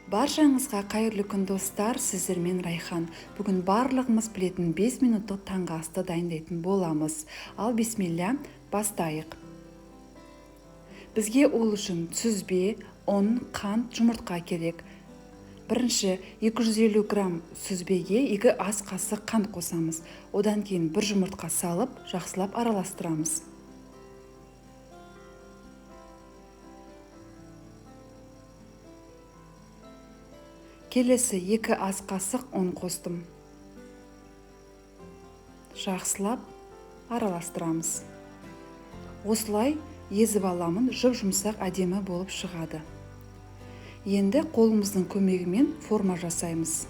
Баршаңызға қайырлы күн, достар! Сіздермен Райхан. Бүгін барлығымыз білетін 5 минуттық таңғы асты дайындайтын боламыз. Ал бисмилля, бастайық. Бізге ол үшін сүзбе, ұн, қант, жұмыртқа керек. Бірінші 250 грамм сүзбеге 2 ас қасық қант қосамыз. Одан кейін бір жұмыртқа салып, жақсылап араластырамыз. Келесі 2 ас қасық ұн қостым. Жақсылап араластырамыз. Осылай езіп аламын, жұп-жұмсақ әдемі болып шығады. Енді қолымыздың көмегімен форма жасаймыз.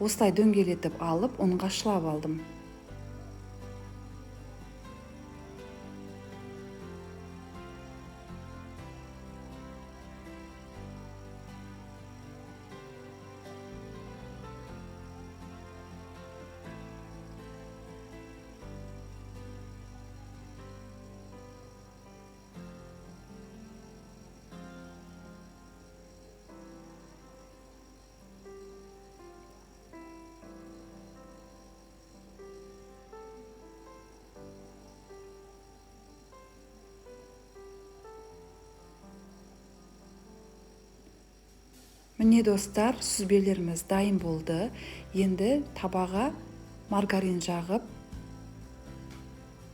Осылай дөңгелетіп алып, ұнға шылап алдым. Міне, достар, сүзбелеріміз дайын болды. Енді табаға маргарин жағып,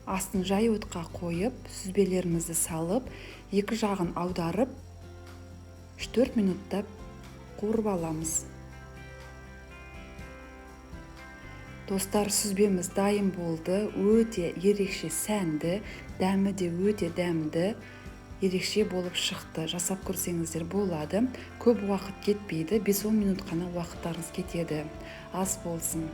астын жай отқа қойып, сүзбелерімізді салып, екі жағын аударып, 3-4 минутта қуырып аламыз. Достар, сүзбеміз дайын болды. Өте ерекше сәнді, дәмі де өте дәмді, ерекше болып шықты. Жасап көрсеңіздер болады. Көп уақыт кетпейді, 5-10 минут қана уақыттарыңыз кетеді. Ас болсын.